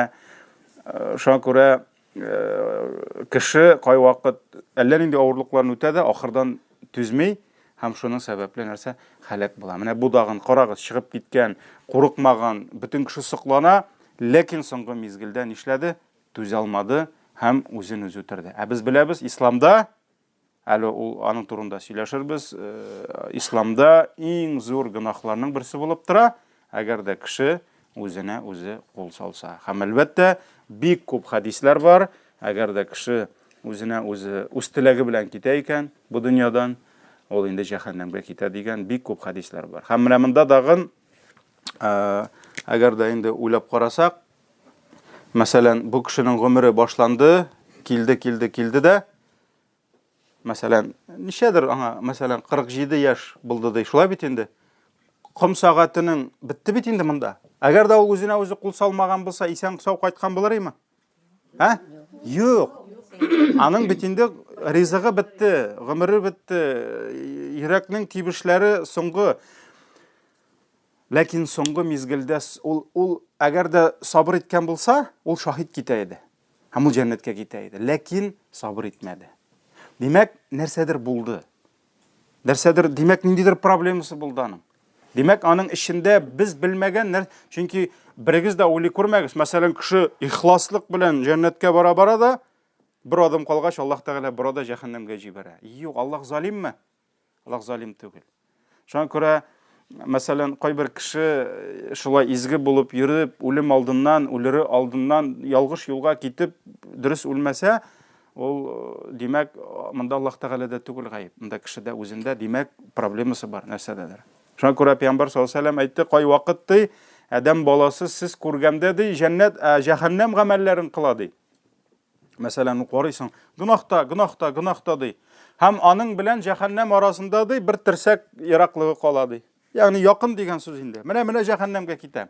э, шуңа күрә э, кеше кайвакыт әллә нинди авырлыкларны үтә дә, ахырдан түзми һәм шуның сәбәпле нәрсә һәлак була. Менә бу дагын карагыз, чыгып киткән, курыкмаган, бөтен кеше соклана, ләкин соңгы мизгелдә нишләде? Түзә алмады һәм үзен үзе үтерде. Ә без беләбез, исламда Әле ул аның турында сөйләшербез. Э, исламда иң зур гөнаһларның берсе булып тора, әгәр дә кеше үзенә үзе кул салса. Һәм әлбәттә, бик күп хәдисләр бар, әгәр дә кеше үзенә үзе үз теләге белән китә икән бу дөньядан, ул инде җәһәннәмгә китә дигән бик күп хәдисләр бар. Һәм менә монда тагын э, әгәр дә инде уйлап карасак, мәсәлән, бу кешенең гомере башланды, килде, килде, килде дә, Мәсәлән, ничәдер аңа, мәсәлән, 47 яшь булды ди. Шулай бит инде. Ком сәгатенең бетте бит инде монда. Әгәр дә ул үзенә үзе кул салмаган булса, исән сау кайткан булыр име? Ә? Юк. Аның бит инде ризыгы бетте, гомере бетте, йөрәкнең тибешләре соңгы. Ләкин соңгы мизгелдә ул ул әгәр дә сабыр иткән булса, ул шаһит китә иде. Һәм ул җәннәткә китә иде. Ләкин сабыр итмәде. Димәк, нәрсәдер булды. Нәрсәдер, димәк, ниндидер проблемасы булды аның. Димәк, аның эчендә без белмәгән нәр, чөнки берегез дә уйлый күрмәгез. Мәсәлән, кеше ихласлык белән җәннәткә бара-бара да, Бер адым калгач, Аллаһ Тәгалә бора да җәһәннәмгә җибәрә. Юк, Аллаһ залимме? Аллаһ залим түгел. Шуңа күрә, мәсәлән, кайбер кеше э, шулай изге булып йөреп, үлем алдыннан, үлере алдыннан ялгыш юлга китеп, дөрес үлмәсә, ул, э, димәк, монда Аллаһ Тәгаләдә түгел гаеп. Монда кешедә үзендә, димәк, проблемасы бар нәрсәдәдер. Шуңа күрә Пәйгамбәр саллаллаһу алейһи вәсәлләм әйтте, кай вакыт ди, адәм баласы сез күргәндә ди, җәннәт, ә, җәһәннәм гамәлләрен кыла ди. Мәсәлән, карыйсың, гөнаһта, гөнаһта, гөнаһта ди. Һәм аның белән җәһәннәм арасында ди бер терсәк ераклыгы кала ди. Ягъни якын дигән сүз инде. Менә менә җәһәннәмгә китә.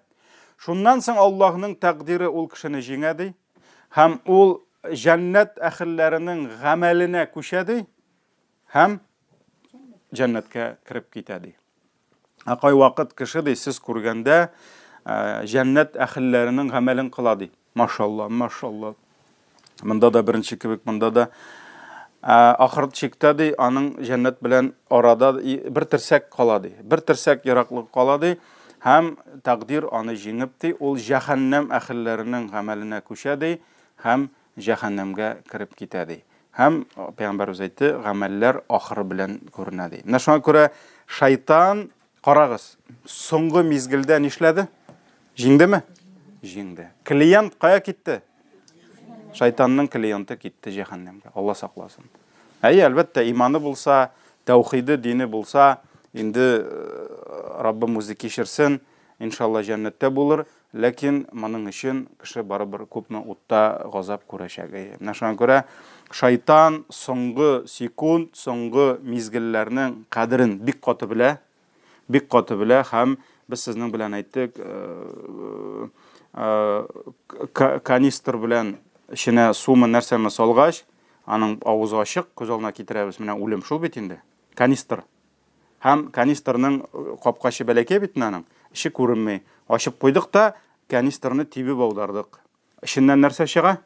Шуннан соң Аллаһның тәкъдире ул кешене җиңә ди. Һәм ул җәннәт әһелләренең гамәленә күчә ди. Һәм җәннәткә кереп китә ди. Ә кайвакыт кеше ди, сез күргәндә җәннәт әһелләренең гамәлен кыла ди. Машалла, машалла. Монда да беренче кебек, монда да ахыр чиктә ди, аның җәннәт белән арада бер терсәк кала ди. Бер терсәк ераклык кала ди. Һәм тәкъдир аны җиңеп ди, ул җәһәннәм әһелләренең гамәленә күчә ди һәм җәһәннәмгә кереп китә ди. Һәм пәйгамбәребез әйтте, гамәлләр ахыры белән күренә ди. Менә шуңа күрә шайтан, карагыз, соңгы мизгелдә нишләде? Җиңдеме? Җиңде. Клиент кая китте? Шайтанның клиенты китте җәһәннәмгә. Алла сакласын. Әйе, әлбәттә, иманы булса, тәүхиде, дине булса, инде э, Раббым үзе кичерсен, иншалла җәннәттә булыр. Ләкин моның өчен кеше барыбер күпме утта газап күрәчәк. Әйе. Менә шуңа күрә шайтан соңгы секунд, соңгы мизгелләрнең кадерен бик каты белә, бик каты белә һәм без сезнең белән әйттек, э, э, канистр белән эченә сумы нәрсәме салгач, аның авызы ачык, күз алдына китерәбез, менә үлем шул бит инде. Канистр. Һәм канистрның капкачы бәләкәй бит аның, эче күренми. Ачып куйдык та, канистрны тибеп аудардык. Эченнән нәрсә чыга?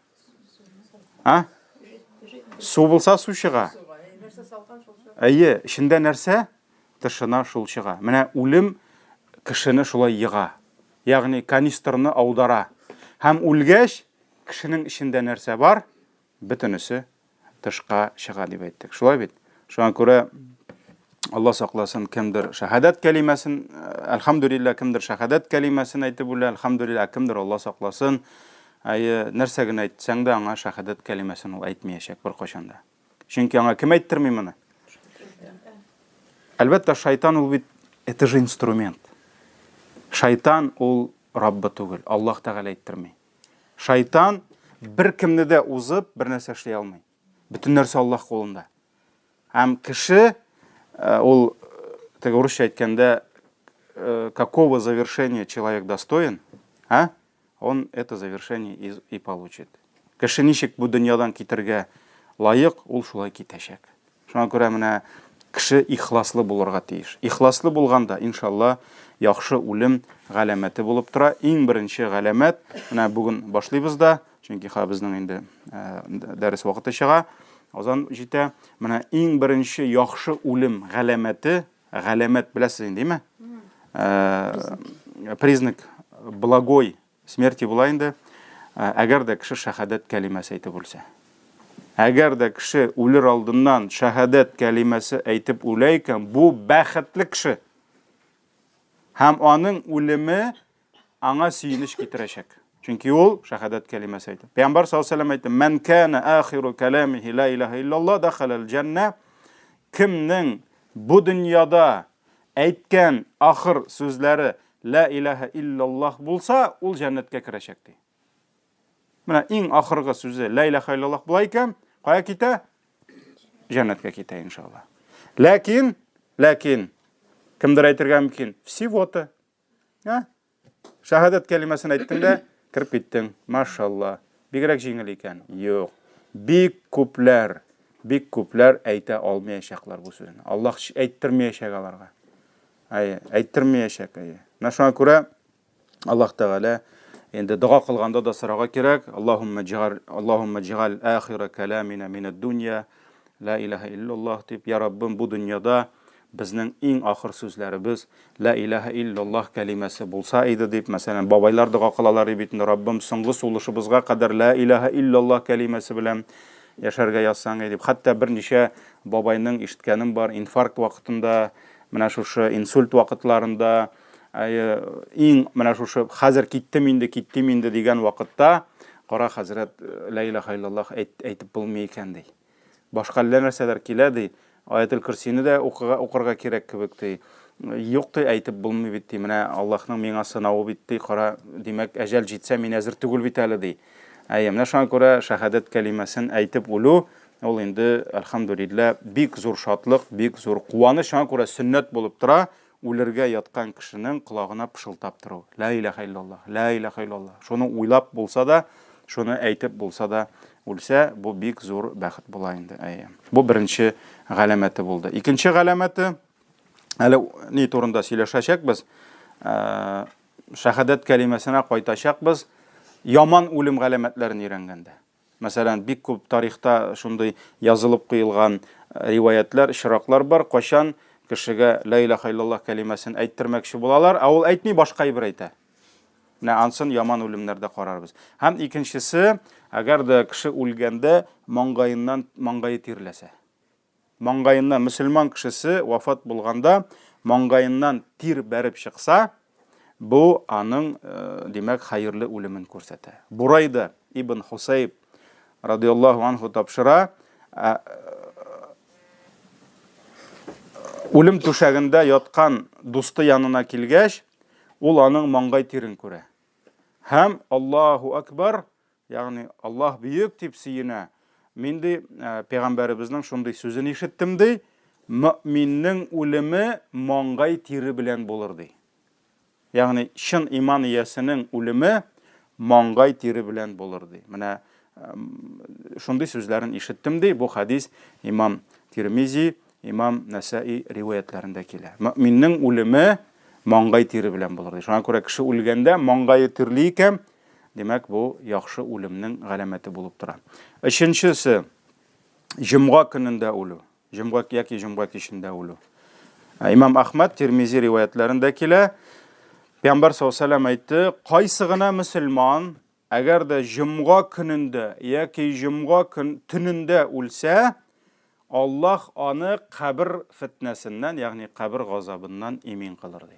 А? Су булса су чыга. Әйе, эчендә нәрсә? Тышына шул чыга. Менә үлем кешене шулай ега. Ягъни канистрны аудара. Һәм үлгәч, кешенең эчендә нәрсә бар? Бөтенесе тышка чыга дип әйттек. Шулай бит? Шуңа күрә Алла сакласын, кемдер шәһадәт кәлимәсен, әлхәмдүлилләһ, кемдер шәһадәт кәлимәсен әйтеп үлә, әлхәмдүлилләһ, кемдер Алла сакласын, әйе, нәрсә генә әйтсәң дә, аңа шәһадәт кәлимәсен ул әйтмәячәк беркайчан да. Чөнки аңа кем әйттерми моны? Әлбәттә, шайтан ул бит это же инструмент. Шайтан ул Раббы түгел, Аллаһ Тәгалә әйттерми. Шайтан беркемне дә узып, бер нәрсә эшли алмый. Бөтен нәрсә Аллаһ кулында. Һәм кеше э, ул э, теге урысча әйткәндә э, какого завершения человек достоин, а? Он это завершение и, и получит. Кеше ничек бу дөньядан китергә лаек, ул шулай китәчәк. Шуңа күрә менә кеше ихласлы булырга тиеш. Ихласлы булганда, иншалла, яхшы үлем галәмәте булып тора. Иң беренче галәмәт, менә бүген башлыйбыз да, чөнки ха безнең инде э, дәрес вакыты чыга, азан җитә. Менә иң беренче яхшы үлем галәмәте, галәмәт беләсез инде, димме? Э, признак благой Смерти була инде, әгәр дә кеше шәһадәт кәлимәсе әйтеп үлсә. Әгәр дә кеше үлер алдыннан шәһадәт кәлимәсе әйтеп үлә икән, бу бәхетле кеше. Һәм аның үлеме аңа сөенеч китерәчәк. Чөнки ул шәһадәт кәлимәсе әйтә. Пәйгамбәр саллаллаһу алейһи вәсәлләм әйтте: "Ман кана ахиру каламихи ла илаһа иллаллаһ дахалал җанна." Кемнең бу дөньяда Әйткән ахыр сүзләре Лә иләһә илляллаһ булса, ул җәннәткә керәчәк, ди. Менә иң ахыргы сүзе Лә иләһә илляллаһ була икән, кая китә? Җәннәткә китә, иншалла. Ләкин, ләкин, кемдер әйтергә мөмкин, всего-то. Ә? Шәһадәт кәлимәсен әйттең дә, кереп киттең. Машалла. Бигрәк җиңел икән. Юк. Бик күпләр, бик күпләр әйтә алмаячаклар бу сүзне. Аллаһ әйттермәячәк аларга. Әйе, әйттермәячәк, әйе. Менә шуңа күрә Аллаһ Тәгалә инде дога кылганда да сорарга кирәк. Аллаһумма җигал, Аллаһумма җигал ахира кәламина минад дунья. Ла илаһа иллаллаһ дип, я Раббым, бу дөньяда безнең иң ахыр сүзләребез Ла илаһа иллаллаһ кәлимәсе булса иде дип, мәсәлән, бабайлар дога кылалар бит инде, Раббым, соңгы сулышыбызга кадәр Ла илаһа иллаллаһ кәлимәсе белән Яшәргә язсаң дип. Хәтта берничә бабайның ишеткәнем бар, инфаркт вакытында, менә шушы инсульт вакытларында, иң менә шушы хәзер киттем инде, киттем инде дигән вакытта, кара хәзрәт, лә илаһа иллаллаһ әйтеп булмый икән ди. Башка әллә нәрсәләр килә ди. Аятел Көрсине дә укыга, укырга кирәк кебек ди. Юк ди, әйтеп булмый бит ди. Менә Аллаһның миңа сынавы бит ди. Кара, димәк, әҗәл җитсә, мин әзер түгел бит әле ди. Әйе, менә шуңа күрә шәһадәт кәлимәсен әйтеп үлү, ул инде, әлхәмдүлилләһ, бик зур шатлык, бик зур куаныч. Шуңа күрә сөннәт булып тора, үлергә яткан кешенең колагына пышылтап тору. Лә иләһә иллаллаһ, лә иләһә иллаллаһ. Шуны уйлап булса да, шуны әйтеп булса да үлсә, бу бик зур бәхет була инде. Әйе. Бу беренче галәмәте булды. Икенче галәмәте, әле ни турында сөйләшәчәкбез, э, шәһадәт кәлимәсенә кайтачакбыз, яман үлем галәмәтләрен өйрәнгәндә. Мәсәлән, бик күп тарихта шундый язылып куелган риваятьләр, очраклар бар, кайчан кешегә лә илаһа иллаллаһ кәлимәсен әйттермәкче булалар, ә ул әйтми, башка әйбер әйтә. Менә ансын яман үлемнәрдә карарбыз. Һәм икенчесе, әгәр дә кеше үлгәндә маңгаеннан маңгае тирләсә. Маңгаеннан мөселман кешесе вафат булганда маңгаеннан тир бәреп чыкса, бу аның, димәк, хәерле үлемен күрсәтә. Бурайда ибн Хусайб радиаллаһу анху тапшыра, үлем түшәгендә яткан дусты янына килгәч, ул аның маңгай тирен күрә. Һәм Аллаһу акбар, Ягъни Аллаһ бөек дип сөенә. Мин ди, пәйгамбәребезнең шундый сүзен ишеттем ди, мөэминнең үлеме маңгай тире белән булыр ди. Ягъни чын иман иясенең үлеме маңгай тире белән булыр ди. Менә шундый сүзләрен ишеттем ди. Бу хадис имам Тирмизи, имам Нәсәи риваятләрендә килә. Мөэминнең үлеме маңгай тире белән булыр ди. Шуңа күрә кеше үлгәндә маңгае тирли икән, Димәк, бу яхшы үлемнең галәмәте булып тора. Өченчесе, җомга көнендә үлү. Җомга яки җомга кичендә үлү. Ә, Имам Ахмад Тирмизи риваятләрендә килә. Пәйгамбәр саллаллаху алейһи әйтте, кайсы гына мөселман әгәр дә җомга көнендә яки җомга көн төнендә үлсә, Аллаһ аны кабер фитнәсеннән, ягъни кабер газабыннан имин кылыр ди.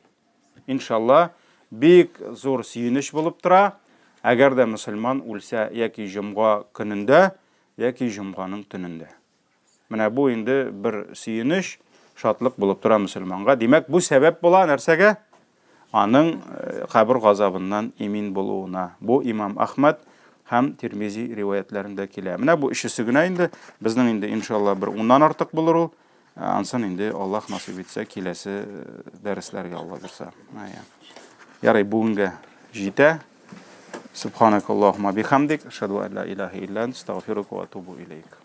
Иншалла, бик зур сөенеч булып тора, әгәр дә мөселман үлсә яки җомга көнендә, яки җомганың төнендә. Менә бу инде бер сөенеч, шатлык булып тора мөселманга. Димәк, бу сәбәп була нәрсәгә? Аның э, кабер газабыннан имин булуына. Бу имам Ахмад һәм Тирмизи риваятләрендә килә. Менә бу өчесе генә инде. Безнең инде иншалла бер уннан артык булыр ул. Ансын инде Аллаһ насыйп итсә, киләсе дәресләргә Алла бирса. Ярый, бүгенгә җитә. Субханакаллахума бихамдик, ашһаду ан ла илаһа илля ант, астагфирука ва атубу илейк.